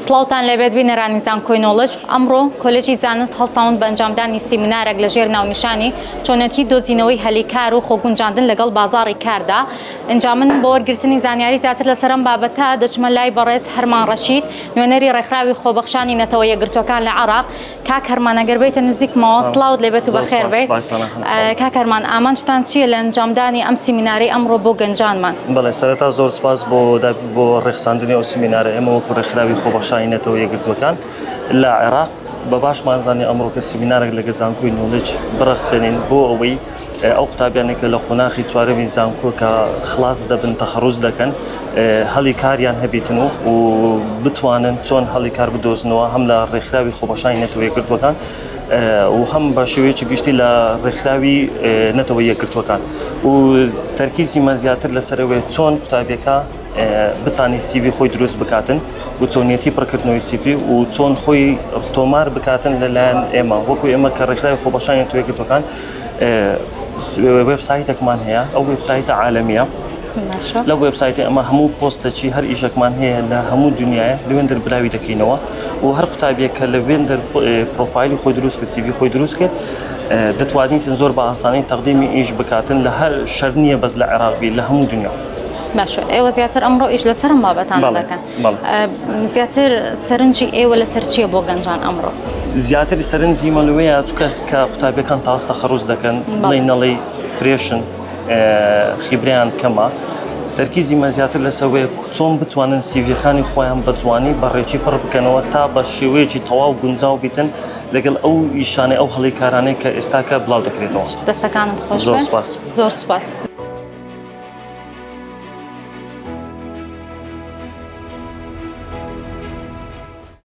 سڵاوتان لێبێت بینەرانی زانکۆی نۆڵج، ئەمڕۆ کۆلێژی زانست هەڵساون بە ئەنجامدانی سیمینارێک لە ژێر ناونیشانی، چۆنێتی دۆزینەوەی هەلی کار و خۆگونجاندن لەگەڵ بازاڕی کاردا، ئینجا من بۆ وەرگرتنی زانیاری زیاتر لەسەر ئەم بابەتە دەچمە لای بەڕێز هەرمان ڕەشید نوێنەری ڕێکخراوی خۆبەخشانی نەتەوە یەکگرتووەکان لە عێراق. کاک هەرمان ئەگەر بێیتە نزیکمەوە سڵاوت لێبێت و بەخێر بێیت. کاک هەرمان ئامانجتان چییە لە ئەنجامدانی ئەم سیمینارەی ئەمڕۆ بۆ گەنجانمان؟ بەڵێ سەرەتا زۆر سپاس بۆ بۆ ڕێکخساندنی ئەو سیمینارە ئێمە وەکو ڕێکخراوی خۆبەخشانی نەتەوە یەکگرتووەکان لە عێراق بە باشمان زانی ئەمڕۆ کە سیمینارێک لەگە زانکۆی نۆڵێج بڕەخسێنین بۆ ئەوەی ئەو قوتابیانەی کە لە قۆناخی چوارەمی زانکۆ کە خلاص دەبن تەخەڕوج دەکەن هەلی کاریان هەبیتن و و بتوانن چۆن هەلی کار بدۆزنەوە هەم لە ڕێکخراوی خۆبەخشانی نەتەوە یەکگرتووەکان و هەم بە شێوەیەکی گشتی لە ڕێکخراوی نەتەوە یەکگرتووەکان و تەرکیزی مە زیاتر لەسەر ئەوەیە چۆن قوتابیەکە بتانی سیڤی خۆی دروست بکاتن و چۆنیەتی پڕکردنەوەی سیڤی و چۆن خۆی تۆمار بکاتن لەلایەن ئێمە وەکو ئێمە کە ڕێکخراوی خۆبەخشانی نەتەوە یەکگرتووەکان وێبسایتێکمان هەیە ئەو وێبسایتە عالەمیە لە وێبسایتی ئەمە هەموو پۆستەکی هەر ئیشەکمان هەیە لە هەموو دنیاە لەوێندەر بلاوی دەکەینەوە و هەر قوتابیە کە لە وێندەر پرۆفایلی خۆی دروست کرد سیڤی خۆی دروست کرد دەتوانیتن زۆر بە ئاسانی تەقدیمی ئیش بکاتن لە هەر شەر نییە بەس لە عێراق بی لە هەموو دنیا. باشە ئێوە زیاتر ئەمڕۆ ئیش لەسەر ئەم بابەتانە دەکەن زیاتر سەرنجی ئێوە لەسەر چییە بۆ گەنجان ئەمڕۆ؟ زیاتر سەرنجی مە لەوەیە چونکە کە قوتابیەکان تازە تەخەڕوج دەکەن بڵێ نەڵێی fresh ن خیبرەیان کەمە تەرکیزی مە زیاتر لەسەوەیە چۆن بتوانن سیڤیەکانی خۆیان بە جوانی بە ڕێکی پڕ بکەنەوە تا بە شێوەیەکی تەواو گونجاو بیتن لەگەڵ ئەو ئیشانەی ئەو هەڵی کارانەی کە ئێستاکە بڵاو دەکرێتەوە. دەستەکانت خۆش زۆر سپاس. زۆر سپاس.